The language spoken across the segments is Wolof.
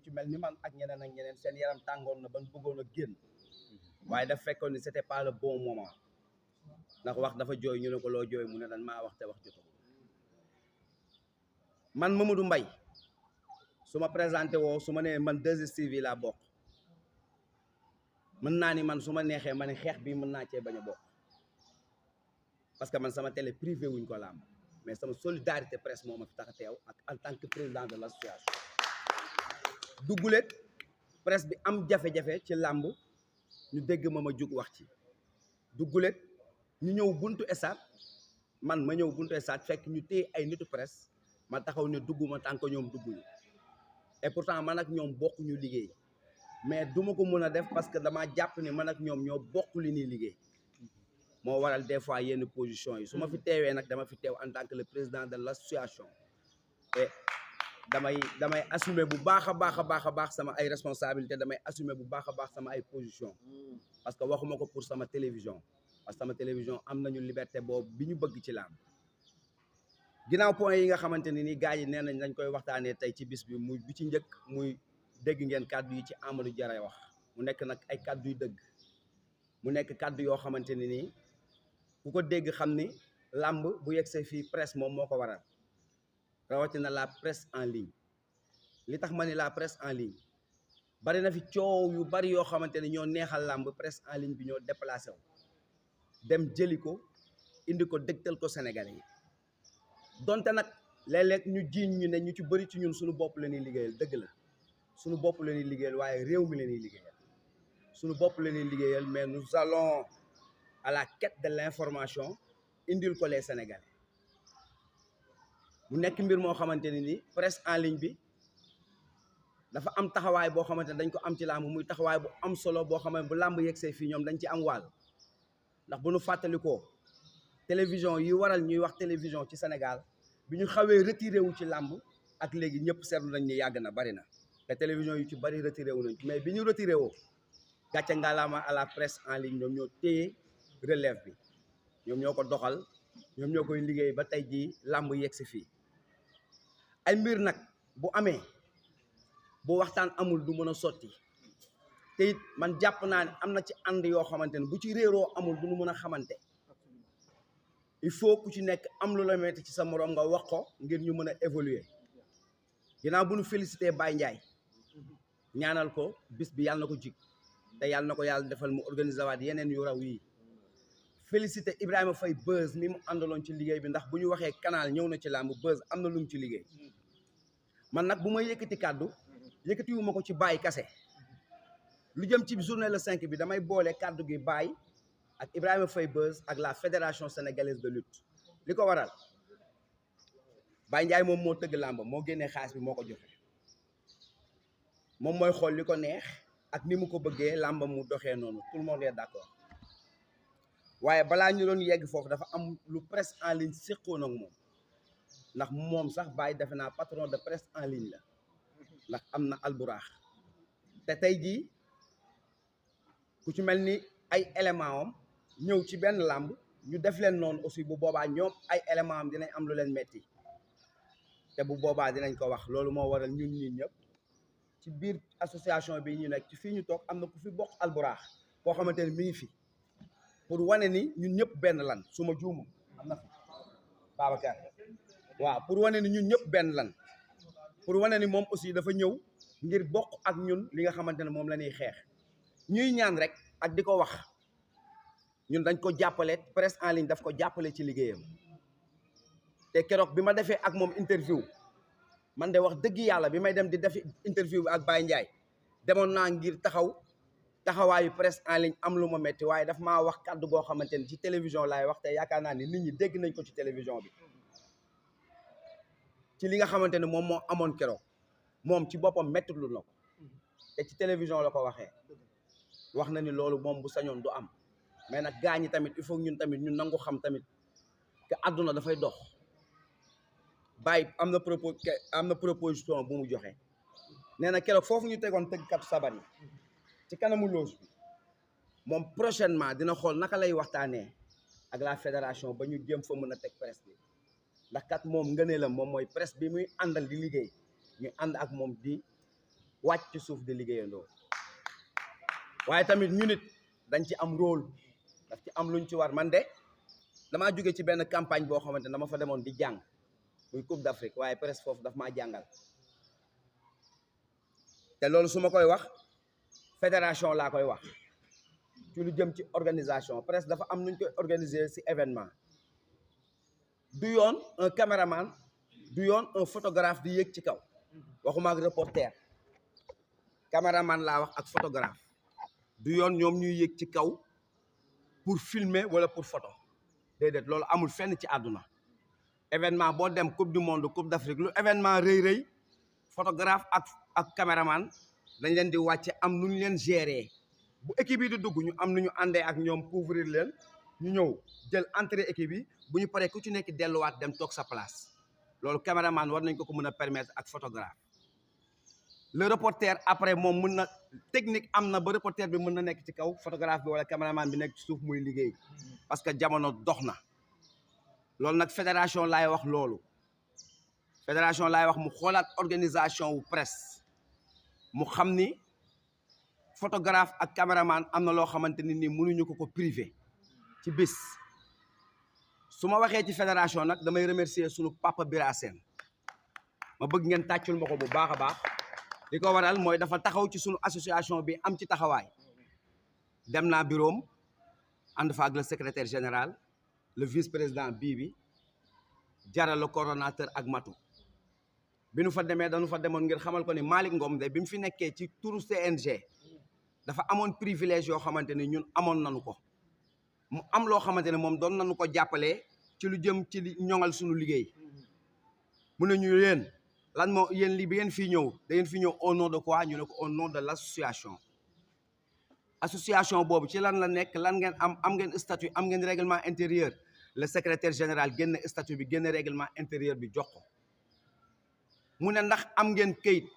ci mel ni man ak ñeneen seen yaram tàngoon na ban bëggoon a génn waaye daf fekkoon ni c'était pas le bon moment ndax wax dafa jooy ñu ne ko loo jooy mu ne dan maa wax te wax jotul man Mamadou Mbaye su ma présenté woo su ma nee man 2STV laa bokk mën naa ni man su ma neexee ma ne xeex bi mën naa cee bañ a bokk parce que man sama télé privé wuñ ko làmb mais sama solidarité presse moo ma fi tax a teew ak en tant que président de l'association duggulet presse bi am jafe-jafe ci làmb ñu dégg ma jug wax ci duggulet ñu ñëw buntu stade man ma ñëw buntu stade fekk ñu téye ay nitu presse ma taxaw ne dugguma tant que ñoom dugguñu et pourtant man ak ñoom bokkuñu liggéey mais duma ko mën a def parce que dama jàpp ni man ak ñoom ñoo bokk li ñuy liggéey moo waral des fois yenn position yi su ma fi teewee nag dama fi teew en tant que le président de l'association et damay assumer bu baax a baax sama ay responsabilité damay assumer bu baax a baax sama ay position parce que waxuma ko pour sama télévision parce que sama télévision am nañu liberté boobu bi ñu bëgg ci làmb ginnaaw point yi nga xamante ni gars yi nee nañ dañ koy waxtaanee tey ci bis bi muy bi ci njëkk muy dégg ngeen kàddu yi ci Amadou Diarra wax mu nekk nag ay kàddu yu dëgg mu nekk kàddu yoo xamante ni nii ku ko dégg xam ni làmb bu yegsee fii presse moom moo ko waral rawatina la presse en ligne li tax ma ni la presse en ligne bari na fi coow yu bari yoo xamante ni ñoo neexal làmb presse en ligne bi ñoo déplacé wu dem jëli ko indi ko dégtal ko Sénégalais yi donte nag léeg-léeg ñu jiiñ ñu ne ñu ci bëri ci ñun suñu bopp la ñuy liggéeyal dëgg la suñu bopp la ñuy liggéeyal waaye réew mi la ñuy liggéeyal suñu bopp la ñuy liggéeyal mais nous allons à la quête de l'information indil ko les Sénégalais mu nekk mbir moo xamante ne ni presse en ligne bi dafa am taxawaay boo xamante ne dañ ko am ci làmb muy taxawaay bu am solo boo xamante bu làmb yegsee fii ñoom dañ ci am wàll ndax bu ñu fàttalikoo télévision yi waral ñuy wax télévision ci Sénégal bi ñu xawee retiré wu ci làmb ak léegi ñëpp seetlu nañ ni yàgg na bari na te télévision yu ci bari retiré wu nañ mais bi ñu retiré woo gàcce ngalaama à la presse en ligne ñoom ñoo téye relève bi ñoom ñoo ko doxal ñoom ñoo koy liggéey ba tey jii làmb yegg si fii ay mbir nag bu amee bu waxtaan amul du mën a sotti te it man jàpp naa ne am na ci ànd yoo xamante ne bu ci réeroo amul du ñu mën a xamante il faut ku ci nekk am lu la metti ci sa moroom nga wax ko ngir ñu mën a évoluer ginnaaw bu ñu félicité Baye Ndiaye ñaanal ko bis bi yàlla na ko jig te yàlla na ko yàlla defal mu organiser waat yeneen yu raw yi félicité Ibrahima Faye Beuz mi mu àndaloon ci liggéey bi ndax bu ñu waxee canal ñëw na ci làmb Beuz am na lu mu ci liggéey man nag bu may yëkkati kàddu yëkkatiwu ma ko ci Baye kase lu jëm ci journée le 5 bi damay boole kàddu gi Baye ak Ibrahima Faye Beuz ak la fédération sénégalaise de lutte li ko waral Baye Ndiaye moom moo tëgg làmb moo génnee xaalis bi moo ko joxe moom mooy xool li ko neex ak ni mu ko bëggee làmb mu doxee noonu tout le monde est d'accord waaye balaa ñu doon yegg foofu dafa am lu presse en ligne séqoon ak moom ndax moom sax Baye defe naa patron de presse en ligne la ndax am na alburaax te tey jii ku ci mel ni ay élément am ñëw ci benn làmb ñu def leen noonu aussi bu boobaa ñoom ay élément am dinañ am lu leen metti te bu boobaa dinañ ko wax loolu moo waral ñun ñi ñëpp ci biir association bi ñu nekk ci fii ñu toog am na ku fi bokk alburaax koo xamante ne mi ngi fi pour wane ni ñun ñëpp benn lan su ma juumul am na fi Babacar waaw pour wane ni ñun ñëpp benn lan pour wane ni moom aussi dafa ñëw ngir bokk ak ñun li nga xamante ne moom la ñuy xeex ñuy ñaan rek ak di ko wax ñun dañ ko jàppale presse en ligne daf ko jàppale ci liggéeyam te keroog bi ma defee ak moom interview man de wax dëgg yàlla bi may dem di def interview bi ak Baye Ndiaye demoon naa ngir taxawaayu presse en ligne am lu ma metti waaye daf maa wax kàddu goo xamante ni ci télévision laay wax te yaakaar naa ni nit ñi dégg nañ ko ci télévision bi ci li nga xamante ne moom moo amoon keroog moom ci boppam metti lu na ko te ci télévision la ko waxee wax na ni loolu moom bu sañoon du am mais nag gaa ñi tamit il faut ñun tamit ñun nangu xam tamit que àdduna dafay dox Baye am na proposition bu mu joxe nee na keroog foofu ñu tegoon tëggkatu sabar yi ci kanamu loos bi moom prochainement dina xool naka lay waxtaanee ak la fédération ba ñu jëm fa mën a teg presse bi ndax kat moom ngëneelam moom mooy presse bi muy àndal di liggéey ñu ànd ak moom di wàcc ci suuf di liggéeyandoo waaye tamit ñu nit dañ ci am rôle daf ci am luñ ci war. man de damaa jóge ci benn campagne boo xamante ne dama fa demoon di jàng muy Coupe d'Afrique waaye presque foofu daf maa jàngal te loolu su ma koy wax fédération laa koy wax ci lu jëm ci organisation presque dafa am nuñ koy organiser ci événement. du yoon un caméraman du yoon un photographe di yéeg ci kaw waxuma ak reporter caméraman laa wax ak photographe du yoon ñoom ñuy yéeg ci kaw pour filmer wala pour photo déedéet loolu amul fenn ci àdduna. événement boo dem coupe du monde coupe d'Afrique lu événement rëy photographe ak caméraman dañ leen di wàcce am nu ñu leen gérer bu équipe yi di dugg ñu am nu ñu àndee ak ñoom couvrir leen ñu ñëw jël entrée équipe yi bu ñu paree ku ci nekk delluwaat dem toog sa place loolu caméraman war nañ ko mën a permettre ak photographe. le reporter après moom mën na technique am na ba reporter bi mën na nekk ci kaw photographe bi wala caméraman bi nekk ci suuf muy liggéey parce que jamono dox na. loolu nag fédération laay wax loolu fédération laay wax mu xoolaat organisation wu presse mu xam ni photographe ak caméraman am na loo xamante ni mënuñu ko privé ci bis. su ma waxee ci fédération nag damay remercier sunu papa Bira Sène ma bëgg ngeen tàccul ma ko bu baax a baax li ko waral mooy dafa taxaw ci sunu association bi am ci taxawaay. dem naa bureau ànd fa ak le secrétaire général le vice-président bi Jara le coordonnateur ak Matu bi nu fa demee dañu fa demoon ngir xamal ko ni Malick Ngom de bi mu fi nekkee ci turu CNG dafa amoon privilège yoo xamante ni ñun amoon nañu ko mu am loo xamante ne moom doon nañu ko jàppale ci lu jëm ci li ñoŋal suñu liggéey mu ne ñu yéen lan moo yéen li bi ngeen fii ñëw da ngeen fi ñëw au nom de quoi ñu ne ko au nom de l'association. association boobu ci lan la nekk lan ngeen am ngeen statut am ngeen règlement intérieur le secrétaire général génn statut bi génn règlement intérieur bi jox ko mu ne ndax am ngeen kayit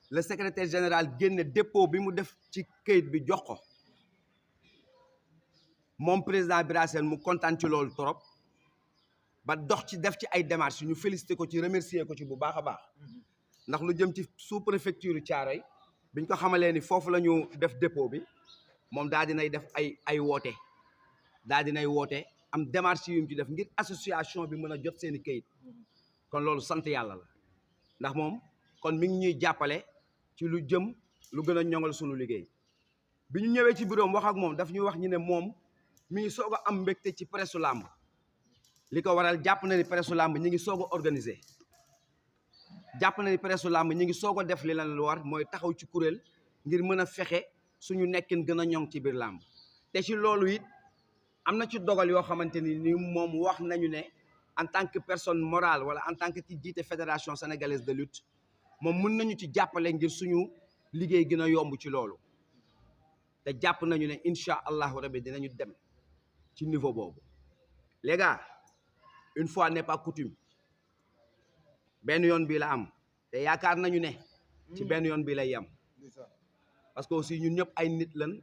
le secrétaire général génn dépôt bi mu def ci kayit bi jox ko moom président Bira Sène mu kontaan ci loolu trop ba dox ci def ci ay démarches ñu félicité ko ci remercier ko ci bu baax a baax ndax lu jëm ci sous préfecture Thiaroye biñ ko xamalee ni foofu la ñu def dépôt bi moom daal dinay def ay woote daal dinay woote am démarche yu mu ci def ngir association bi mën a jot seeni kayit kon loolu sant yàlla la ndax moom kon mi ngi ñuy jàppale ci lu jëm lu gën a ñoŋal sunu liggéey. bi ñu ñëwee ci bureau wax ak moom daf ñuy wax ñu ne moom mi ngi soog a am mbégte ci presse làmb li ko waral jàpp na ni presse làmb ñi ngi soog a organiser jàpp na ni presse làmb ñi ngi soog a def li lan lu war mooy taxaw ci kuréel ngir mën a fexe suñu nekkin gën a ñoŋ ci biir làmb te ci loolu it am na ci dogal yoo xamante ni moom wax nañu ne en tant que personne morale wala en tant que ci jiite fédération sénégalaise de lutte moom mën nañu ci jàppale ngir suñu liggéey gën a yomb ci loolu te jàpp nañu ne incha allahu rabbi dinañu dem ci niveau boobu. les gars une fois n'est pas coutume benn yoon bii la am te yaakaar nañu ne ci benn yoon bii lay yam parce que aussi ñun ñëpp ay nit lan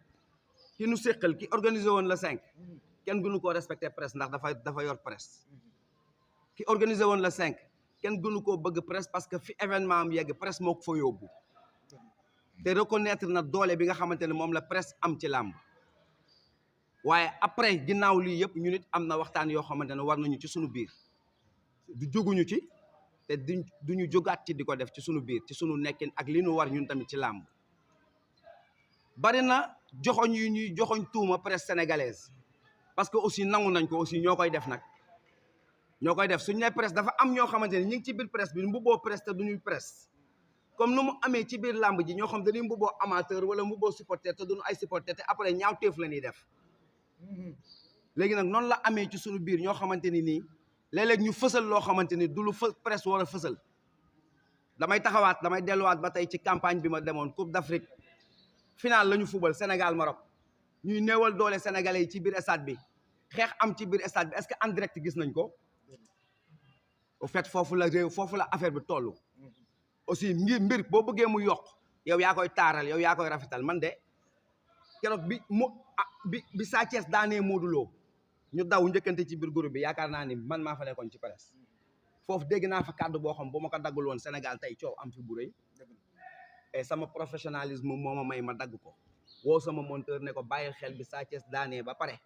ki nu séqal ki organisé woon le 5 kenn gënu koo respecté presse ndax dafa yor presse ki organisé woon le 5 kenn gënu koo bëgg presse parce que fi événement am yegg presse moo ko fa yóbbu te reconnaître na doole bi nga xamante ne moom la presse am ci làmb waaye après ginnaaw lii yëpp ñu nit am na waxtaan yoo xamante ne war nañu ci suñu biir du jóguñu ci te duñu jógaat ci di ko def ci suñu biir ci suñu nekkin ak li ñu war ñun tamit ci làmb bari na joxoñ yu ñuy joxoñ tuuma presse sénégalaise parce que aussi nangu nañ ko aussi ñoo koy def nag ñoo koy def suñu ne presse dafa am ñoo xamante ne ñu ngi ci biir presse bi mbubboo presse te duñuy presse comme nu mu amee ci biir làmb ji ñoo xam dañuy mbubboo amateur wala mbubboo supporter te duñu ay supporter te après ñaaw teef la ñuy def léegi nag noonu la amee ci suñu biir ñoo xamante ni nii léeg-léeg ñu fësal loo xamante ni du lu presse war a fësal damay delluwaat ba tey ci campagne bi ma demoon Coupe d'Afrique final la ñu fubal Sénégal Maroc ñuy néewal doole sénégalais yi ci biir stade bi xeex am ci biir stade bi est-ce que en direct gis nañ ko au fait foofu la affaire bi toll aussi mbir boo bëggee mu yokk yow yaa koy taaral yow yaa koy rafetal man de keroog bi Sa Thiès daanee Modou Lo ñu daw njëkkante ci biir groupe bi yaakaar naa ni man maa fa nekkoon ci presse foofu dégg naa fa kàddu boo xam bu ma ko daggul woon Sénégal tey coow am fi bu rëy et sama professionnalisme moo ma may ma dagg ko woo sama monteur ne ko bàyyil xel bi Sa Thiès daanee ba pare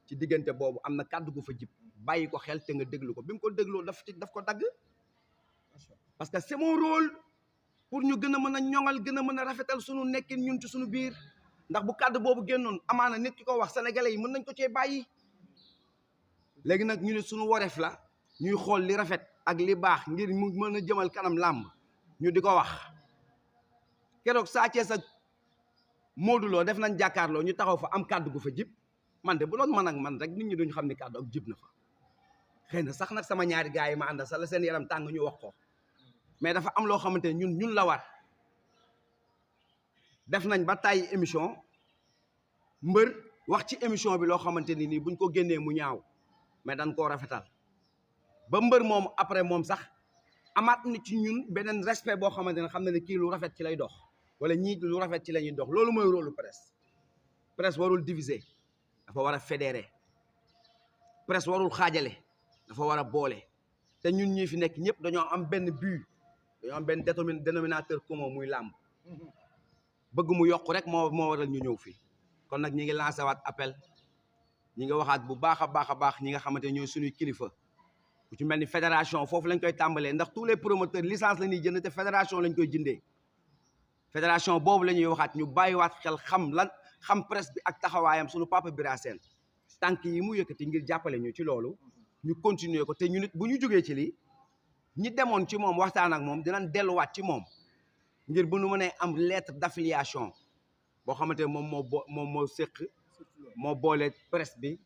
ci diggante boobu am na kàddu gu fa jib bàyyi ko xel te nga déglu ko bi mu ko dégloo daf ko dagg parce que c'est mon rôle pour ñu gën a mën a ñoŋal gën a mën a rafetal suñu nekkin ñun ci suñu biir ndax bu kàddu boobu génnoon amaana nit ki ko wax sénégalais yi mën nañ ko cee bàyyi léegi nag ñu ne suñu wareef la ñuy xool li rafet ak li baax ngir mu mën a jëmal kanam làmb ñu di ko wax keroog Sa Thiès ak Modou Lo def nañ jàkkaarloo ñu taxaw fa am kàddu gu fa jib man de bu doon man ak man rek nit ñi duñ xam ni kàddu ak jib na fa xëy na sax nag sama ñaari gars yi ma àndal sa la seen yaram tàng ñu wax ko mais dafa am loo xamante ne ñun la war def nañ ba tàyyi émission mbër wax ci émission bi loo xamante ni nii buñ ko génnee mu ñaaw mais dañ koo rafetal ba mbër moom après moom sax amaat na ci ñun beneen respect boo xamante ne xam na ne kii lu rafet ci lay dox wala ñii lu rafet ci la ñuy dox loolu mooy rôle presse warul diviser dafa war a fédérer presse warul xaajale dafa war a boole te ñun ñii fi nekk ñëpp dañoo am benn but dañoo am benn dénominateur commun muy làmb bëgg mu yokk rek moo waral ñu ñëw fii kon nag ñi ngi lancé waat appel ñi ngi waxaat bu baax a baax ñi nga xamante ne ñooy suñuy kilifa ku ci mel ni fédération foofu lañ koy tàmbalee ndax tous les promoteurs licence la ñuy jënd te fédération lañ koy jëndee fédération boobu la ñuy waxaat ñu bàyyiwaat xel xam presse bi ak taxawaayam suñu papa Bira Sène tànk yi mu yëkkati ngir jàppale ñu ci loolu ñu continuer ko te ñu nit bu ñu jógee ci lii ñi demoon ci moom waxtaan ak moom dinañ delluwaat ci moom ngir bu nu mënee am lettre d'affiliation boo xamante ne moom moo séq moo boole presse bi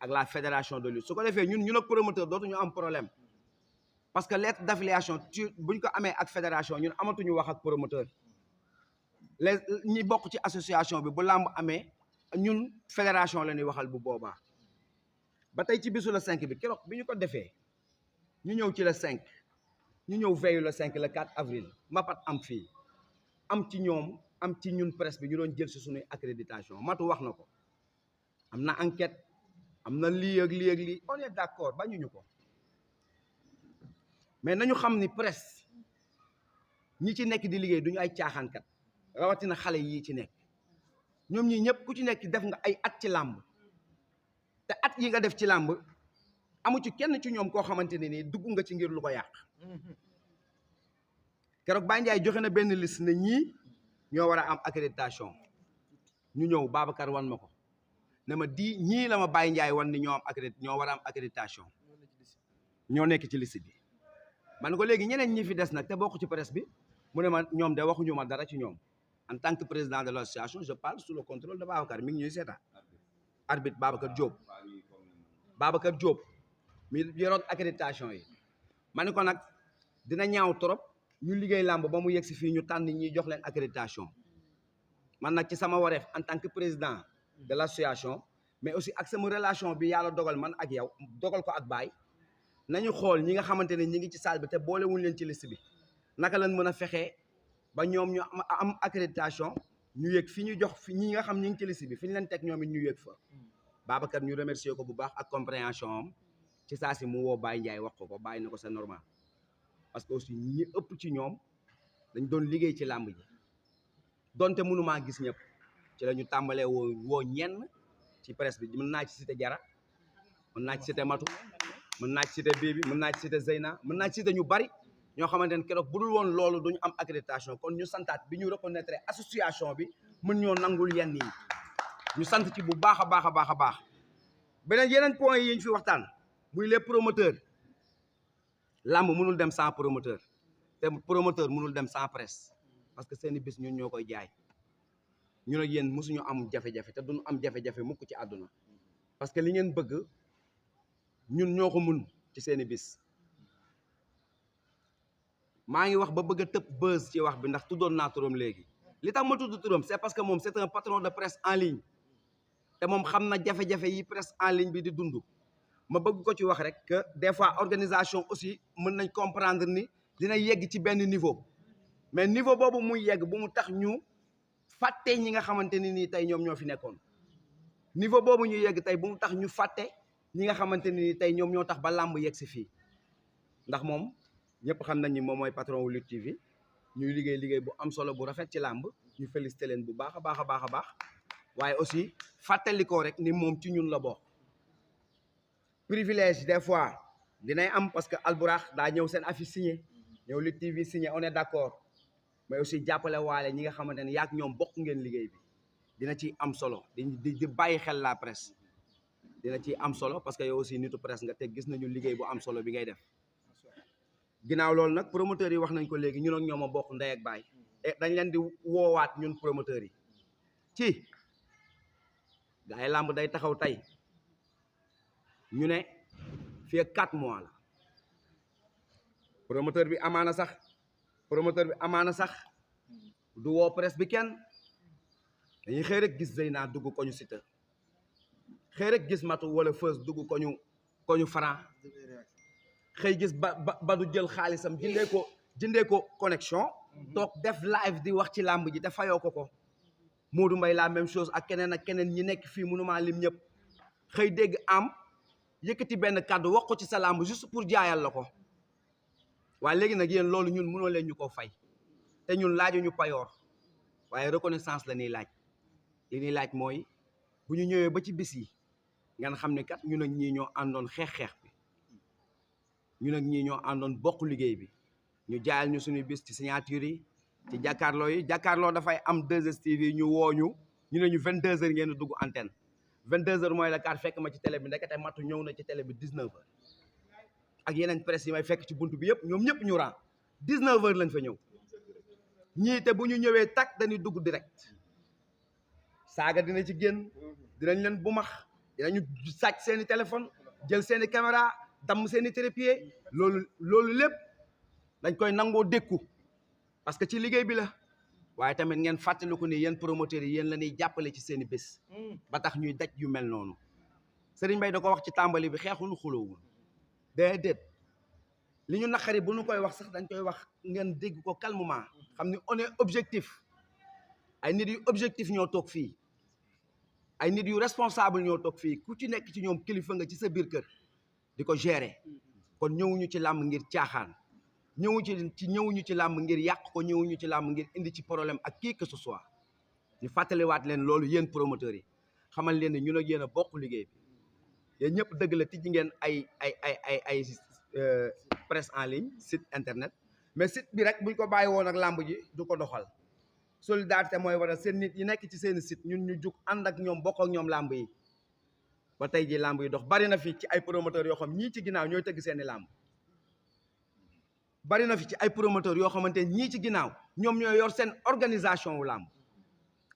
ak la fédération de lutte su ko defee ñun ak promoteur dootuñu am problème parce que lettre d'affiliation buñ ko amee ak fédération ñun amatuñu wax ak promoteur ñi bokk ci association bi bu làmb amee ñun fédération la ñuy waxal bu boobaa ba tey ci bisu le 5 bi keroog bi ñu ko defee ñu ñëw ci le 5 ñu ñëw veillu le 5 le 4 avril mbapat am fii am ci ñoom am ci ñun presse bi ñu doon jël si suñuy accréditation matu wax na ko am na enquête am na lii ak lii on est d'accord bañuñu ko mais nañu xam ni presse ñi ci nekk di liggéey duñu ay caaxaankat rawatina xale yii ci nekk ñoom ñii ñëpp ku ci nekk def nga ay at ci làmb te at yi nga def ci làmb amu ci kenn ci ñoom koo xamante ne nii dugg nga ci ngir lu ko yàq keroog Baye Ndiaye joxe na benn liste ne ñii ñoo war a am accréditation ñu ñëw Babacar wan ma ko ne ma ñii la ma Baye Ndiaye wan ni ñoo war a am accréditation ñoo nekk ci liste bi man ko léegi ñeneen ñi fi des nag te bokk ci presse bi mu ne ma ñoom de waxuñu ma dara ci ñoom en tant que président de l'association je parle sous le contrôle de Babacar mi ngi ñuy seetaan arbitre Babacar Diop mi yoroon accréditation yi ma ne ko nag dina ñaaw trop ñu liggéey làmb ba mu yegg si fii ñu tànn ñi jox leen accréditation man nag ci sama wareef en tant que président de l'association mais aussi ak sama relation bi yàlla dogal man ak yow dogal ko ak Baye nañu xool ñi nga xamante ne ñi ngi ci salle bi te boolewuñ leen ci liste bi naka lañ mën a fexee ba ñoom ñu am accréditation ñu yëg fi ñu jox fi ñi nga xam ñi ngi ci liste bi fi ñu leen teg ñoom it ñu yëg fa Babacar ñu remercier ko bu baax ak compréhension am ci saa si mu woo Baye Ndiaye wax ko bàyyi na ko c'est normal parce que aussi ñi ëpp ci ñoom dañ doon liggéey ci làmb ji donte mënumaa gis ñëpp ci la ñu tàmbalee woo ñenn ci presse bi mën naa ci cité Jara mën naa ci cité Matu mën naa ci cité Bibi mën naa ci cité Zeyna mën naa ci cité ñu bari ñoo xamante ne keroog bu dul woon loolu duñu am accréditation kon ñu santaat bi ñu reconnaître association bi mën ñoo nangul yenn yi ñu sant ci bu baax a baax yeneen point yi ñu fi waxtaan muy les promoteurs làmb mënul dem sans promoteur te promoteur mënul dem sans presse parce que seeni bis ñun ñoo koy jaay ñun ak yéen mosuñu am jafe-jafe te duñu am jafe-jafe mukk ci àdduna parce que li ngeen bëgg ñun ñoo ko mun ci seeni bis maa ngi wax ba bëgg a tëb buzz ci wax bi ndax tuddoon naa turam léegi li tax ma tudd turam c'est parce que moom c'est un patron de presse en ligne te moom xam na jafe-jafe yi presse en ligne bi di dund ma bëgg ko ci wax rek que des fois organisation aussi mën nañ comprendre ni dina yegg ci benn niveau mais niveau boobu muy yegg bu mu tax ñu fàtte ñi nga xamante ni nii tey ñoom ñoo fi nekkoon niveau boobu ñu yegg tey bu mu tax ñu fàtte ñi nga xamante ni nii tey ñoom ñoo tax ba làmb yegg si fii ndax moom ñëpp xam nañ ni moom mooy patron wu Lutte TV ñuy liggéey bu am solo bu rafet ci làmb ñu félicité leen bu baax a baax a baax a baax waaye aussi fàttalikoo rek ni moom ci ñun la bokk privilège des fois dinay am parce que Alburax daa ñëw seen affiche signé ñëw Lutte TV signé on est d'accord mais aussi jàppale waale ñi nga xamante ne yaag ñoom bokk ngeen liggéey bi dina ci am solo di bàyyi xel la presse dina ci am solo parce que yow aussi nitu presse nga te gis nañu liggéey bu am solo bi ngay def ginnaaw loolu nag promoteurs yi wax nañ ko léegi ñun ak ñoom a bokk ndey ak baay dañ leen di woowaat ñun promoteurs yi ci gars yi làmb day taxaw tey ñu ne fii ak 4 mois la promoteur bi amaana sax du woo presse bi kenn dañuy xëy rek gis Zeyna dugg ko ñu Siteu xëy rek gis Matu wala Feuz dugg ko ñu Franc xëy gis ba du jël xaalisam jëndee ko connexion toog def live di wax ci làmb ji te fayoo ko Modou Mbaye la même chose ak keneen ñi nekk fii mënumaa lim ñëpp xëy dégg am yëkkati benn kàddu wax ko ci sa làmb juste pour jaayal la ko waaye léegi nag yéen loolu ñun mënoo leen ñu ko fay te ñun laajuñu payoor waaye reconnaissance la ñuy laaj li ñuy laaj mooy bu ñu ñëwee ba ci bis yi ngeen xam ne kat ñun ak ñii ñoo àndoon xeex bi ñun ak ñii ñoo àndoon bokk liggéey bi ñu jaayal ñu suñuy bis ci signature yi ci jàkkaarloo dafay am 2STV ñu woo ñu ne ñu 22h ngeen di dugg antenne 22h mooy la kaar fekk ma ci télé bi ndekete Matu ñëw na ci télé bi 19h ak yeneen presse yi may fekk ci buntu bi yëpp ñoom ñëpp ñu ran 19h lañ fa ñëw ñii te bu ñu ñëwee tak dañuy dugg direct saaga dina ci génn dinañ leen bu max dinañu sàcc seeni téléphone jël seeni caméra damm seeni trépied loolu lépp dañ koy nangoo dékku parce que ci liggéey bi la waaye tamit ngeen fàttaliku ni yéen promoteurs yi yéen la ñuy jàppale ci seeni bés ba tax ñuy daj yu mel noonu Serigne Mbaye da ko wax ci tàmbali bi xeexul xuloowul déedéet li ñu naqari bu ñu koy wax sax dañ koy wax ngeen dégg ko calmement xam ni on est objectif ay nit yu objectif ñoo toog fii ay nit yu responsable ñoo toog fii ku ci nekk ci ñoom kilifa nga ci sa biir kër di ko gérer kon ñëwuñu ci làmb ngir caaxaan ñëwuñu ci làmb ngir yàq ko ñëwuñu ci làmb ngir indi ci problème ak qui que ce soit ñu fàttaliwaat leen loolu yéen promoteurs yi xamal leen ne ñun ak yéen a bokk liggéey bi yéen ñëpp dëgg la tijji ngeen ay presse en ligne site internet mais site bi rek buñ ko bàyyi woon ak làmb ji du ko doxal solidarité mooy waral seen nit yi nekk ci seen site ñun ñu jug ànd ak ñoom bokk ak ñoom làmb yi ba tey ji làmb yi dox bari na fi ci ay promoteurs yoo xam ñii ci ginnaaw ñooy tëgg seeni làmb bari na fi ci ay promoteurs yoo xamante ñii ci ginnaaw ñoom ñooy yor seen organisation wu làmb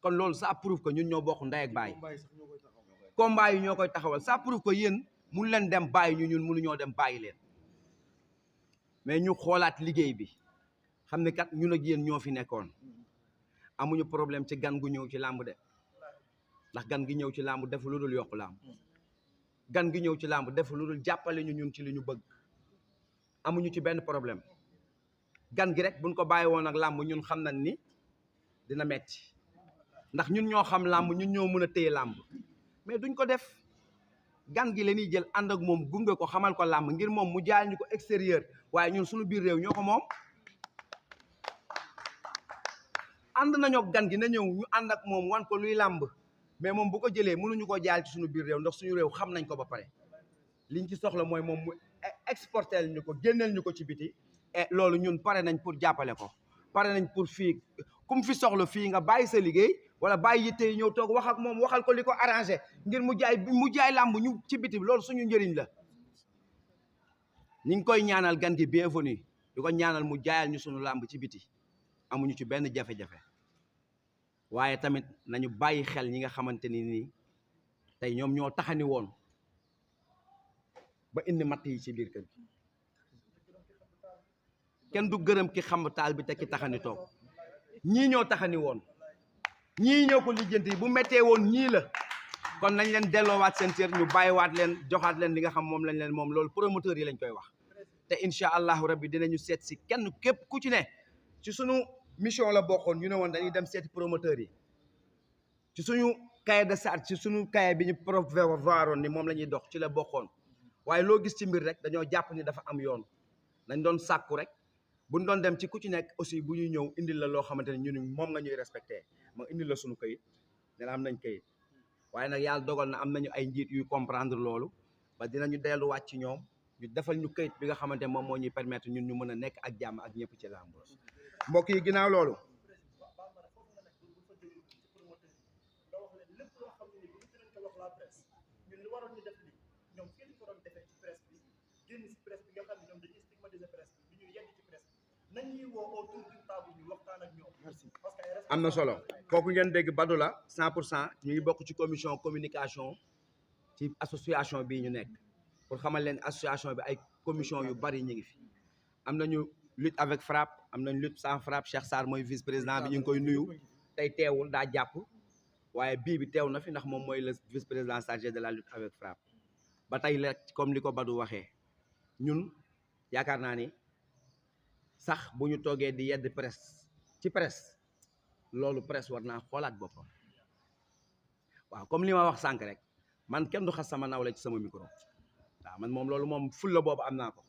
kon loolu ça prouve que ñun ñoo bokk ndey ak baay combat yi ñoo koy taxawal ça prouve que yéen mun leen dem bàyyi ñun mënuñoo dem bàyyi leen mais ñu xoolaat liggéey bi xam ne kat ñun ak yéen ñoo fi nekkoon amuñu problème ci gan gu ñëw ci làmb de ndax gan gi ñëw ci làmb def lu dul yokku làmb gan gi ñëw ci làmb def lu dul jàppale ñu ñun ci li ñu bëgg amuñu ci benn problème gan gi rek buñ ko bàyyi woon ak làmb ñun xam nañ ni dina metti ndax ñun ñoo xam làmb ñun ñoo mën a téye làmb mais duñ ko def gan gi la ñuy jël ànd ak moom gunge ko xamal ko làmb ngir moom mu jaay ñu ko extérieur waaye ñun suñu biir réew ñoo ko moom ànd nañoo gan gi na ñëw ñu ànd ak moom wan ko luy làmb mais moom bu ko jëlee mënuñu ko jaay ci suñu biir réew ndax suñu réew xam nañ ko ba pare liñ ci soxla mooy moom mu exporter ñu ko génneel ñu ko ci biti et loolu ñun pare nañ pour jàppale ko pare nañ pour fii kum fi soxla fii nga bàyyi sa liggéey wala bàyyi yitte yi ñëw toog wax ak moom waxal ko li ko arrangé ngir mu jaay làmb ñu ci biti loolu suñu njëriñ la ñu ngi koy ñaanal gan gi bienvenue di ko ñaanal mu jaayal ñu suñu làmb ci biti amuñu ci benn jafe-jafe waaye tamit nañu bàyyi xel ñi nga xamante ni nii tey ñoom ñoo taxani woon ba indi matt yi ci biir kër gi kenn du gërëm ki xam taal bi te ki taxani toog ñii ñoo taxani woon ñii ñoo ko lijjanti bu méttee woon ñii la kon nañ leen delloowaat seen cër ñu bàyyiwaat leen joxaat leen li nga xam moom lañ leen moom loolu promoteurs yi lañ koy wax te incha allahu rabbi dinañu seet si kenn képp ku ci ne ci sunu mission la bokkoon ñu ne woon dañuy dem seeti promoteurs yi ci suñu cahier de charge ci suñu cahier bi ñu prévoiroon ni moom la ñuy dox ci la bokkoon waaye loo gis ci mbir rek dañoo jàpp ni dafa am yoon dañ doon sàkku rek buñ doon dem ci ku ci nekk aussi bu ñuy ñëw indil la loo xamante ne ñun moom nga ñuy respecté ma indil la suñu kayit dina am nañ kayit waaye nag yàlla dogal na am nañu ay njiit yuy comprendre loolu ba dinañu delluwaat ci ñoom ñu defal ñu kayit bi nga xamante ne moom moo ñuy permettre ñun ñu mën a nekk ak jàmm ak ñëpp ci làmb mbokk yi ginnaaw loolu am na solo kooku ngeen dégg Badou la 100% ñu ngi bokk ci commission communication ci association bii ñu nekk pour xamal leen association bi ay commission yu bari ñu ngi fi am nañu lutte avec frappe am nañu lutte sans frappe Cheikh Sarr mooy vice président bi ñu ngi koy nuyu tey teewul daa jàpp waaye bii bi teew na fi ndax moom mooy le vice président chargé de la lutte avec frappe ba tey la comme li ko Badou waxee ñun yaakaar naa ni sax bu ñu toogee di yedd presse ci presse loolu presse war naa xoolaat boppam waaw comme li ma wax sànq rek man kenn du xas sama nawle ci sama micro waaw man moom loolu moom ful la boobu am naa ko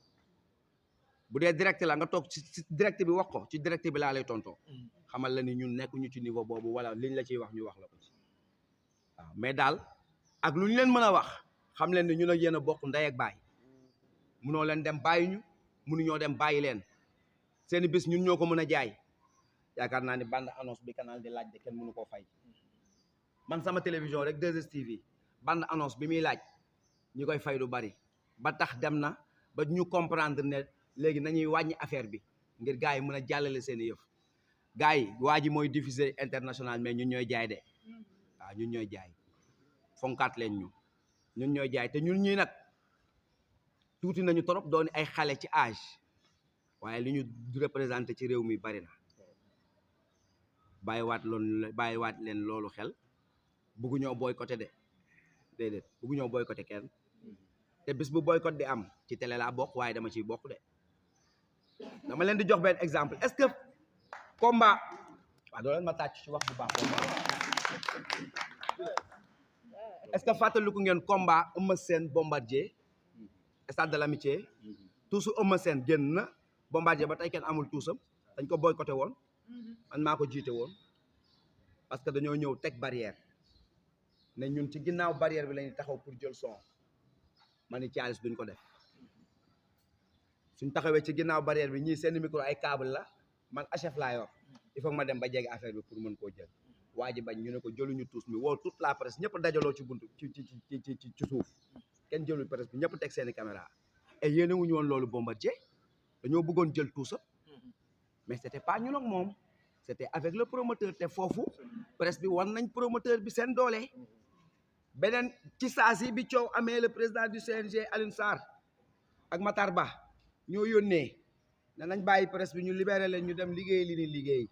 bu dee direct la nga toog ci direct bi wax ko ci direct bi laa lay tontoo xamal la ni ñun nekkuñu ci niveau boobu wala liñ la ciy wax ñu wax la ko ci waaw mais daal ak lu ñu leen mën a wax xam leen ni ñun ak yéen a bokk ndey ak baay munoo leen dem bàyyi ñu munuñoo dem bàyyi leen seeni bis ñun ñoo ko mën a jaay yaakaar naa ni bande annonce bi canal di laaj de kenn mënu koo fay man sama télévision rek 2STV bande annonce bi muy laaj ñi koy fay du bari ba tax dem na ba ñu comprendre ne léegi nañuy wàññi affaire bi ngir gars yi mën a jàllale seen yëf gars yi waa ji mooy diffuser international mais ñun ñooy jaay de waaw ñun ñooy jaay fonkaat leen ñun ñooy jaay te ñun ñii nag tuuti nañu trop doon ay xale ci âge waaye li ñu représenté ci réew mi bari na bàyyiwaat leen loolu xel buggu ñoo boycotté de déedéet buggu ñoo boycotté kenn te bis bu boycott di am ci télé laa bokk waaye dama ciy bokk de dama leen di jox benn exemple est-ce que combat waaw doo leen ma tàcc ci wax bu baax est-ce que fàttaliku ngeen combat Eumeu Sène Bombardier stade de l'amitié tuusu Eumeu Sène génn na Bombardier ba tey kenn amul tuusam dañ ko boycotté woon man maa ko jiite woon parce que dañoo ñëw teg barrière ne ñun ci ginnaaw barrière bi lañuy taxaw pour jël son ma ni Thialis duñ ko def suñ taxawee ci ginnaaw barrière bi ñii seen micro ay câble la man HF laa yor il faut ma dem ba jege affaire bi pour mën koo jël waa ji bañ ñu ne ko jëluñu tuus mi woo toute la presse ñëpp dajaloo ci buntu ci suuf kenn jëlul presse bi ñëpp teg seeni caméra et yéene wuñu woon loolu Bombardier dañoo bëggoon jël tuusam mais c'était pas ñun ak moom c'était avec le promoteur te foofu presse bi war nañ promoteur bi seen doole beneen ci saasi bi coow amee le président du CNG Alioune Sarr ak Matar Ba ñoo yónnee ne nañ bàyyi presse bi ñu libéré leen ñu dem liggéey li ni liggéey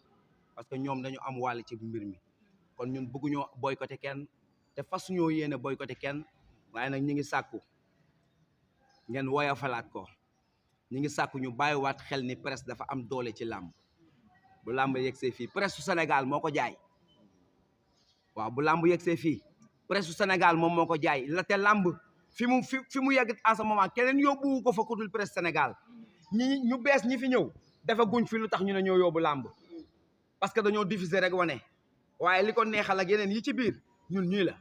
parce que ñoom dañu am wàll ci mbir mi kon ñun bëgguñoo boycotté kenn te fas ñoo yéene boycotté kenn waaye nag ñi ngi sàkku ngeen woyofalaat ko ñi ngi sàkku ñu bàyyiwaat xel ni presse dafa am doole ci làmb bu làmb yegsee fii presse su Sénégal moo ko jaay waaw bu làmb yegsee fii presse su Sénégal moom moo ko jaay la te làmb fi mu yegg en ce moment keneen yóbbu ko fa ku dul presse Sénégal ñu bees ñi fi ñëw dafa guñ fi lu tax ñu ne ñoo yóbbu làmb parce que dañoo diffuser rek wane waaye li ko neexal ak yeneen yi ci biir ñun ñii la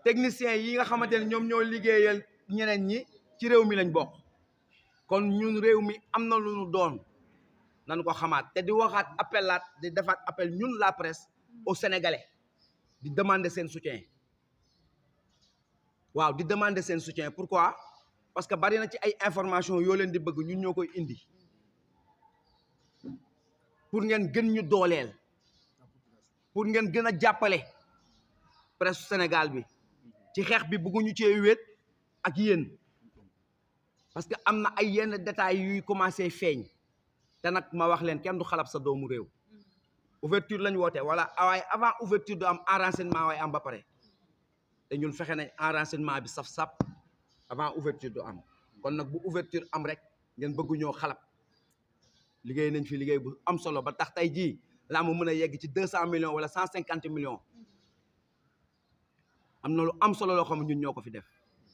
techniciens yi nga xamante ne ñoom ñoo liggéeyal ñeneen ñi ci réew mi lañ bokk kon ñun réew mi am na lu ñu doon nañ ko xamaat te di waxaat appellaat di defaat appel ñun la presse aux Sénégalais di demander seen soutien waaw di demander seen soutien pourquoi parce que bari na ci ay information yoo leen di bëgg ñun ñoo koy indi pour ngeen gën ñu dooleel pour ngeen gën a jàppale presse Sénégal bi ci xeex bi bëgguñu cee wéet ak yéen parce que am na ay yenn détails yuy commencé feeñ te nag ma wax leen kenn du xalab sa doomu réew ouverture lañ woote wala waaye avant ouverture du am enracinement waaye am ba pare te ñun fexe nañ enracinement bi saf-sap avant ouverture du am kon nag bu ouverture am rek ngeen bëggu ñoo xalab liggéey nañ fi liggéey bu am solo ba tax tey jii laa mu mën a yegg ci 200 millions wala 150 millions am na lu am solo loo xam ne ñun ñoo ko fi def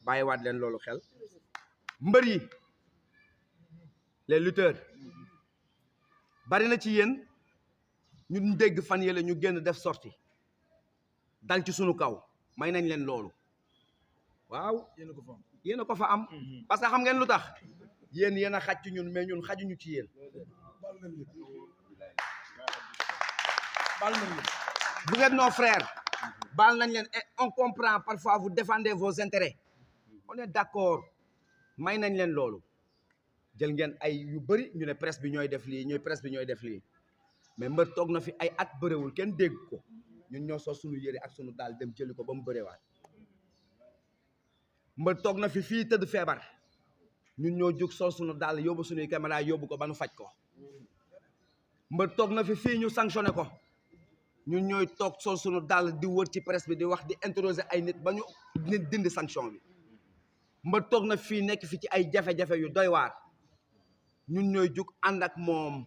bàyyiwaat leen loolu xel mbër yi les lutteurs bari na ci yéen ñun dégg fan yële ñu génn def sorti dal ci sunu kaw may nañ leen loolu waaw yéen a ko fa am parce que xam ngeen lu tax yéen a xaj ci ñun mais ñun xajuñu ci yéen vous êtes nos frères baal nañ leen et on comprend parfois vous défendez vos intérêts on est d'accord may nañ leen loolu jël ngeen ay yu bëri ñu ne presse bi ñooy def lii ñooy presse bi ñooy def lii mais mbër toog na fi ay at bëréwul kenn dégg ko ñun ñoo sol suñu yëre ak suñu daal dem jëli ko ba mu bërewaat mbër toog na fi fii tëdd feebar ñun ñoo jóg sol suñu daal yóbbu suñuy caméra yóbbu ko ba nu faj ko mbër toog na fi fii ñu sanctionné ko ñun ñooy toog sol suñu daal di wër ci presse bi di wax di interroger ay nit ba ñu nit dindi sanction bi mbër toog na fii nekk fi ci ay jafe-jafe yu doy waar ñun ñooy jug ànd ak moom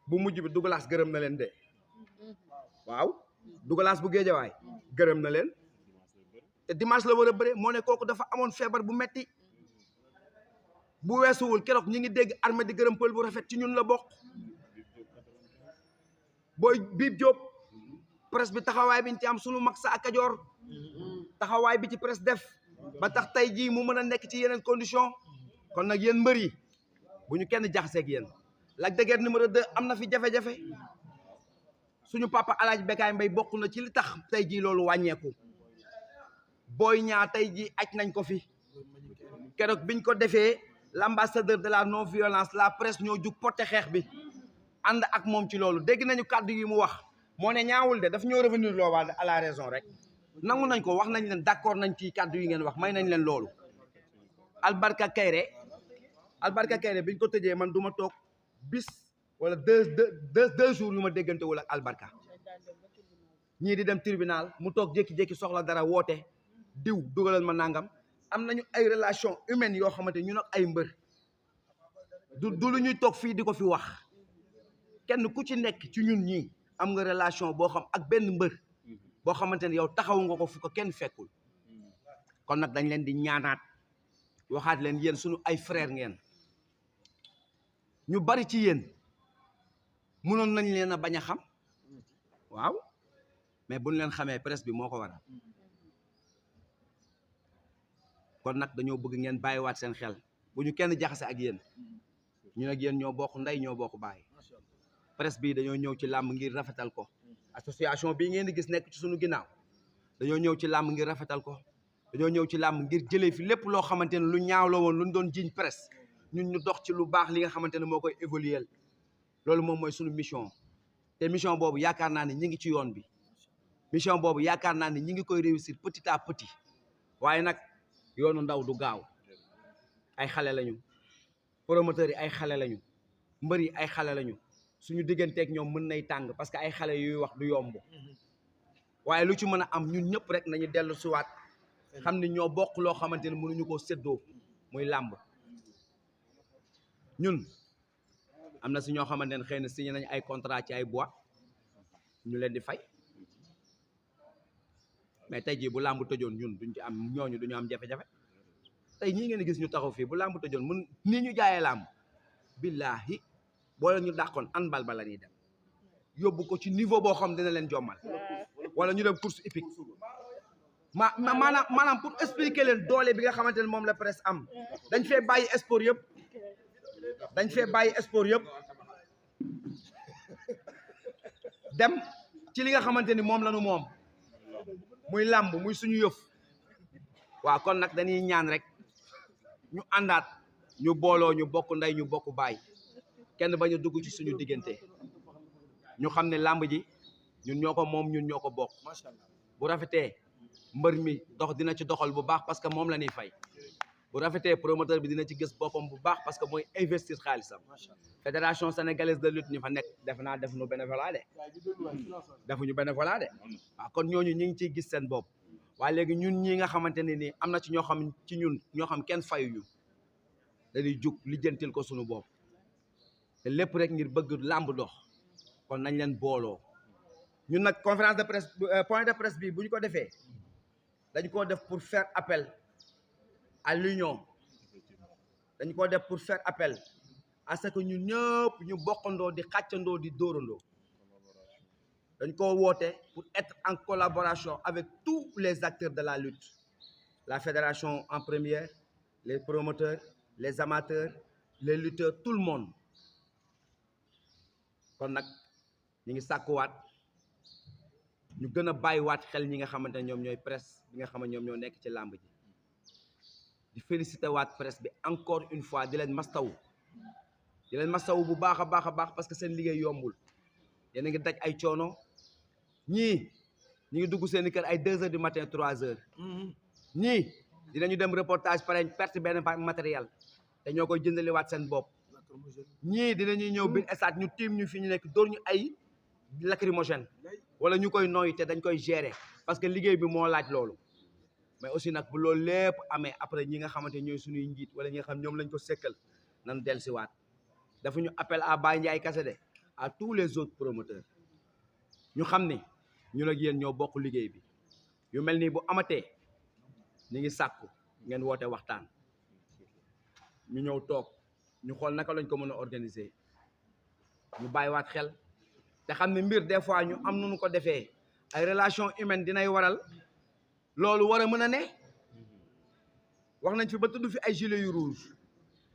bu mujj bi Douglas gërëm na leen de waaw Douglas bu Géejawaay gërëm na leen te dimanche la war a bëre moo ne kooku dafa amoon feebar bu metti bu weesuwul keroog ñi ngi dégg armée di gërëm pël bu rafet ci ñun la bokk booy Biib Diop presse bi taxawaay bi ñu ci am sunu mag sa ak Kajoor taxawaay bi ci presse def ba tax tey jii mu mën a nekk ci yeneen condition kon nag yéen mbër yi bu ñu kenn jaxaseeg yéen Lac de Guiers numéro 2 am na fi jafe-jafe suñu papa Alaaji Bekaay Mbay bokk na ci li tax tey jii loolu wàññeeku Boy Niang tey jii aj nañ ko fi keroog biñ ko defee l'ambassadeur de la non violence la presse ñoo jug porté xeex bi ànd ak moom ci loolu dégg nañu kàddu yi mu wax moo ne ñaawul de daf ñoo revenir loo waa à la raison rek nangu nañ ko wax nañ leen d'accord nañ ci kàddu yi ngeen wax may nañ leen loolu Albarka Kayré biñ ko tëjee man du ma toog bis wala deux jours yu ma déggantewul ak Albarka ñii di dem tribunal mu toog jékki-jékki soxla dara woote diw dugalal ma nangam am nañu ay relation humaine yoo xamante ñu nag ay mbër du lu ñuy toog fii di ko fi wax kenn ku ci nekk ci ñun ñii am nga relation boo xam ak benn mbër boo xamante ne yow taxawu nga ko fu ko kenn fekkul kon nag dañ leen di ñaanaat waxaat leen yéen suñu ay frère ngeen ñu bari ci yéen mënoon nañ leen a bañ a xam waaw mais buñ leen xamee presse bi moo ko waral kon nag dañoo bëgg ngeen bàyyiwaat seen xel bu ñu kenn jaxase ak yéen ñu nag yéen ñoo bokk ndey ñoo bokk baay presse bi dañoo ñëw ci làmb ngir rafetal ko association bii ngeen di gis nekk ci suñu ginnaaw dañoo ñëw ci làmb ngir rafetal ko dañoo ñëw ci làmb ngir jëlee fi lépp loo xamante ne lu ñaaw la woon lu ñu doon jiiñ presse ñun ñu dox ci lu baax li nga xamante ne moo koy évoluer loolu moom mooy suñu mission te mission boobu yaakaar naa ne ñi ngi ci yoon bi mission boobu yaakaar naa ne ñi ngi koy réussir petit à petit waaye nag yoonu ndaw du gaaw ay xale lañu promoteurs yi ay xale lañu mbër yi ay xale lañu suñu digganteeg ñoom mën nay tàng parce que ay xale yuy wax du yomb waaye lu ci mën a am ñun ñëpp rek nañu dellu siwaat xam ne ñoo bokk loo xamante ne mënuñu koo séddoo muy làmb ñun am na si ñoo xamante ne xëy na signé nañu ay contrat ci ay boîte ñu leen di fay mais tey jii bu làmb tëjoon ñun duñ ci am ñooñu duñu am jafe-jafe tey ñii ngeen di gis ñu taxaw fii bu làmb tëjoon mun nii ñu jaayee làmb billaahi boo leen ñu dàqoon an bal ba la ñuy dem yóbbu ko ci niveau boo xam dina leen jommal wala ñu dem course hippique maanaam pour expliquer leen doole bi nga xamante ne moom la presse am dañ fee bàyyi sport yëpp dem ci li nga xamante ni moom la ñu moom muy làmb muy suñu yëf waaw kon nag dañuy ñaan rek ñu àndaat ñu booloo ñu bokk ndey ñu bokk baay kenn bañ a dugg ci suñu diggante ñu xam ne làmb ji ñun ñoo ko moom ñun ñoo ko bokk bu rafetee mbër mi dox dina ci doxal bu baax parce que moom la ñuy fay bu rafetee promoteur bi dina ci gis boppam bu baax parce que mooy investir xaalisam fédération sénégalaise de lutte ñi fa nekk def naa def nu bénévolat de defuñu bénévolat de waaw kon ñooñu ñi ngi ciy gis seen bopp waaye léegi ñun ñi nga xamante ne nii am na ci ñoo xam ci ñun ñoo xam kenn fayuñu dañuy jug lijjantil ko suñu bopp te lépp rek ngir bëgg làmb dox kon nañ leen booloo ñun nag conférence de presse point de presse bi bu ñu ko defee dañ koo def pour faire appel à l'union dañ koo def pour faire appel à ce que ñun ñëpp ñu bokkandoo di xàccandoo di dóorandoo dañ ko woote pour être en collaboration avec tous les acteurs de la lutte la fédération en première les promoteurs les amateurs les lutteurs tout le monde kon nag ñu ngi sàkkuwaat ñu gën a bàyyiwaat xel ñi nga xamante ne ñoom ñooy presse bi nga xam ne ñoom ñoo nekk ci làmb ji di féliciter waat presse bi encore une fois di leen mastawu bu baax a baax parce que seen liggéey yombul yéen a ngi daj ay coono ñii ñu ngi dugg seen i kër ay 2 heures du matin 3 heures ñii dinañu dem reportage pare perte benn matériel te ñoo koy jëndaliwaat seen bopp ñii dinañuy ñëw biir stade ñu tiim ñu fi ñu nekk dóor ñu ay lacrymogène wala ñu koy nooy te dañ koy gérer parce que liggéey bi moo laaj loolu mais aussi nag bu loolu lépp amee après ñi nga xamante ñooy suñuy njiit wala ñi nga xam ñoom lañ ko sekkal nan dellusiwaat dafa ñu appel à Baye Ndiaye Kassé de à tous les autres promoteurs ñu xam ni ñun ak yéen ñoo bokk liggéey bi yu mel nii bu amatee ñu ngi sàkku ngeen woote waxtaan ñu ñëw toog ñu xool naka lañ ko mën a organiser ñu bàyyiwaat xel te xam ne mbir des fois ñu am nu ko defee ay relation humaine dinay waral loolu war a mën a ne wax nañ fi ba tudd fi ay gilets yu rouge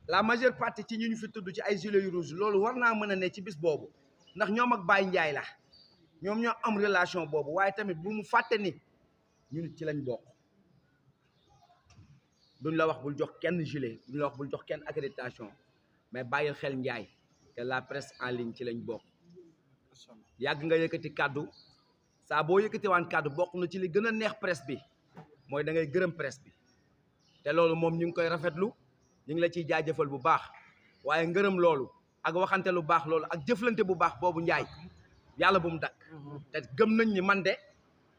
la majeure partie ci ñu fi tudd ci ay gilets yu rouge loolu war naa mën a ne ci bis boobu ndax ñoom ak Baye Ndiaye la ñoom ñoo am relation boobu waaye tamit bu mu fàtte ni ñu nit ci lañ bokk duñ la wax bul jox kenn gilet duñ la wax bul jox kenn accréditation mais bàyyil xel Ndiaye que la presse en ligne ci lañ bokk yàgg nga yëkkati kàddu saa boo yëkkati waan kàddu bokk na ci li gën a neex presse bi mooy da ngay gërëm presse bi te loolu moom ñu ngi koy rafetlu ñu ngi la ciy jaajëfal bu baax waaye ngërëm loolu ak waxante lu baax loolu ak jëflante bu baax boobu Ndiaye yàlla bu mu dakk te gëm nañ ni man de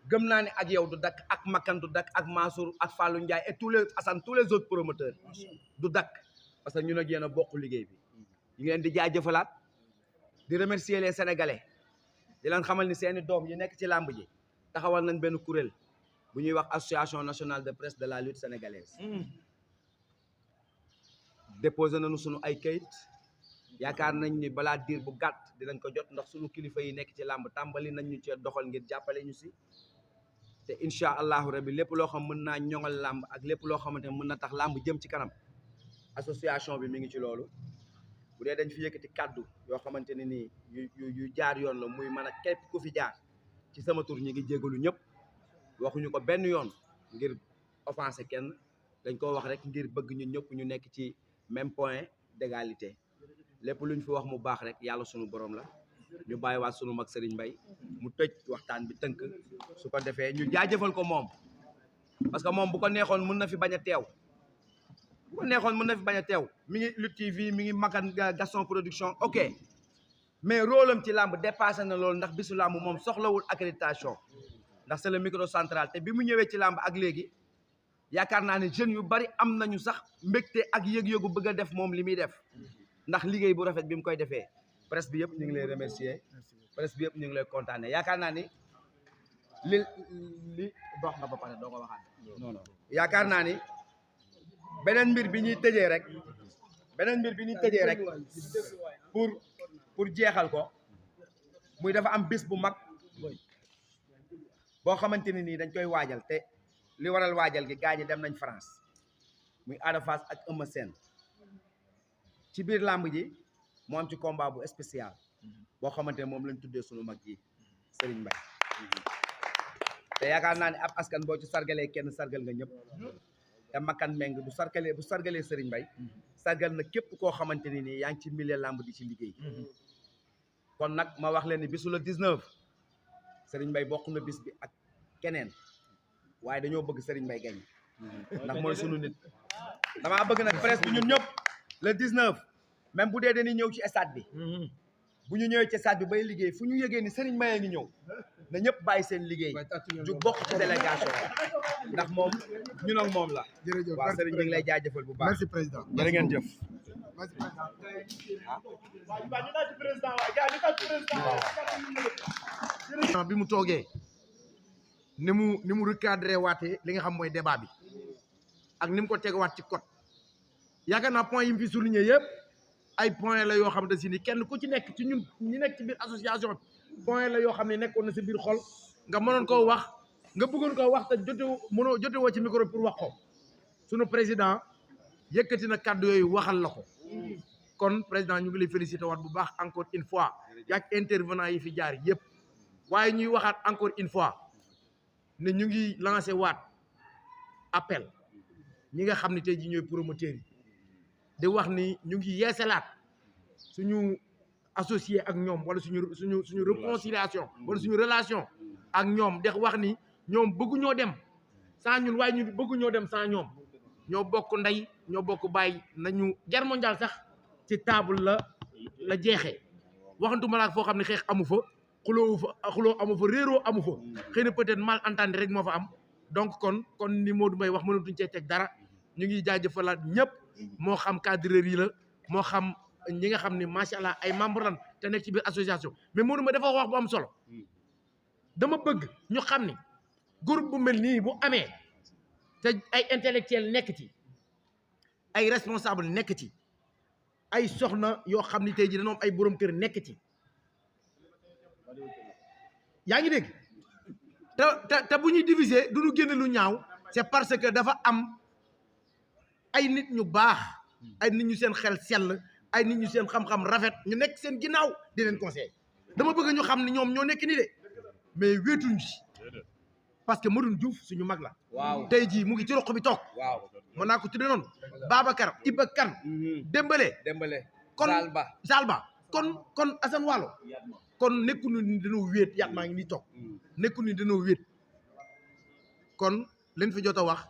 gëm naa ne ak yow du dakk ak Makan du dakk ak Mansour ak Fallou Ndiaye et tous les autres promoteurs du dakk parce que ñun ak yéen a bokk liggéey bi ñu ngi leen di jaajëfalaat di remercier les Sénégalais di leen xamal ni seeni doom yi nekk ci làmb ji taxawal nañ benn kuréel bu ñuy wax association nationale de presse de la lutte sénégalaise déposé nañu sunu ay kayit yaakaar nañ ni balaa diir bu gàtt dinañ ko jot ndax sunu kilifa yi nekk ci làmb tàmbali nañ ñu cee doxal ngir jàppale ñu si te incha allahu rabbi lépp loo xam mën naa ñoŋal làmb ak lépp loo xamante ne mën na tax làmb jëm ci kanam association bi mi ngi ci loolu bu dee dañ fi yëkkati kàddu yoo xamante ne nii yu jaar yoon la muy mën a képp ku fi jaar ci sama tur ñi ngi jégalu ñëpp waxuñu ko benn yoon ngir offenser kenn dañ ko wax rek ngir bëgg ñu ñëpp ñu nekk ci même point d'égalité lépp luñ fi wax mu baax rek yàlla sunu borom la ñu bàyyiwaat sunu mag Serigne Mbaye mu tëj waxtaan bi tënk su ko defee ñu jaajëfal ko moom parce que moom bu ko neexoon mën na fi bañ a teew bu ko neexoon mën na fi bañ a teew mi ngi Lutte TV mi ngi Makan Gaston Production ok mais rôle am ci làmb dépassé na loolu ndax bisu làmb moom soxlawul accréditation ndax c'est le micro central te bi mu ñëwee ci làmb ak léegi yaakaar naa ne jeunes yu bari am nañu sax mbégte ak yëg-yëgu bëgg a def moom li muy def ndax liggéey bu rafet bi mu koy defee presse bi yëpp ñu ngi lay remercier presse bi yëpp ñu ngi lay kontaane yaakaar naa ni li dox nga ba pare doo ko waxaat non non yaakaar naa ni beneen mbir bi ñuy tëjee rek pour jeexal ko muy dafa am bis bu mag boo xamante ne nii dañ koy waajal te li waral waajal gi gaañi dem nañ France muy Ada Fass ak Eumeu Sène ci biir làmb ji moo am ci combat bu spécial boo xamante ne moom lañ tuddee sunu mag ji Serigne Mbaye te yaakaar naa ne ab askan boo ci sargalee kenn sargal nga ñëpp te Makan Meng bu sargalee Serigne Mbaye sargal na képp koo xamante ne nii yaa ngi ci milieu làmb di ci liggéey kon nag ma wax leen ni bisu le 19 Serigne Mbaye bokk na bis bi ak keneen waaye dañoo bëgg Serigne Mbaye gañ ndax mooy sunu nit damaa bëgg nag presse bi ñun ñëpp le 19 même bu dee dañuy ñëw ci stade bi bu ñu ñëwee ci stade bi bay liggéey fu ñu yëgee ni Serigne Mbaye ngi ñëw na ñëpp bàyyi seen liggéey ju bokk ci délégation ndax moom ñun ak moom la. jërëjëf waaw Serigne ñu ngi lay jaajëfal bu baax. merci président jërë ngeen jëf. bi mu toogee ni mu recadré waatee li nga xam mooy débat bi ak ni mu ko tegawaat ci code yaakaar naa point yi mu fi souligné yëpp ay point la yoo xamante si ni kenn ku ci nekk ci ñun ñi nekk ci biir association bi point la yoo xam ne nekkoon na sa biir xol nga mënoon koo wax nga bëggoon koo wax te jotewoo ci micro pour wax ko sunu président yëkkati na kàddu yooyu waxal la ko kon président ñu ngi lay féliciter waat bu baax encore une fois yaag intervenant yi fi jaar yëpp waaye ñuy waxaat encore une fois ne ñu ngi lancé waat appel ñi nga xam ne tey jii ñooy promoteurs yi di wax ni ñu ngi yeesalaat suñu associé ak ñoom wala suñu réconciliation wala suñu relation ak ñoom dex wax ni ñoom bëgguñoo dem sans ñun waaye ñun bëgguñoo dem sans ñoom ñoo bokk ndey ñoo bokk bàyyi nañu guerre mondiale sax ci table la jeexee waxantuma laa foo xam ne xeex amu fa xuloo amu fa réeroo amu fa xëy na peut-être malentendu rek moo fa am donc kon ni Modou Mbaye wax mënatuñ cee teg dara ñu ngi jaajëfalaat ñëpp moo xam cadreur yi la moo xam ñi nga xam ne macha allah ay membre lan te nekk ci biir association mais Modou Mbaye dafa wax bu am solo dama bëgg ñu xam ni groupe bu mel nii bu amee te ay intellectuel nekk ci ay responsable nekk ci ay soxna yoo xam ni tey ji dañoo am ay borom kër nekk ci yaa ngi dégg te bu ñuy diviser du ñu génne lu ñaaw c'est parce que dafa am ay nit ñu baax ay nit ñu seen xel sell ay nit ñu seen xam-xam rafet ñu nekk seen ginnaaw di leen conseil dama bëgg ñu xam ne ñoom ñoo nekk nii de mais wéetuñu ci parce que Madoune Diouf suñu mag la. waaw tey jii mu ngi ci roq bi toog. waaw mën naa ko tuddee noonu. Babacar Iba Kane. Dembélé. kon Zalba kon Assane Waalo kon nekkuñu ni dañoo wéet yaat maa ngi nii toog nekkuñu ni dañoo wéet kon leen fi jot a wax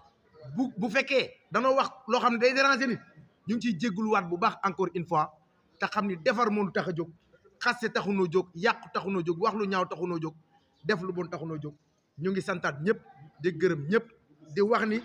bu fekkee danoo wax loo xam ne day déranger nit ñu ngi ciy jégguluwaat bu baax encore une fois te xam ni defar moo tax a jóg xaste taxunoo jóg yàqu taxunoo jóg wax lu ñaaw taxunoo jóg def lu bon taxunoo jóg ñu ngi santaat ñëpp di gërëm ñëpp di wax ni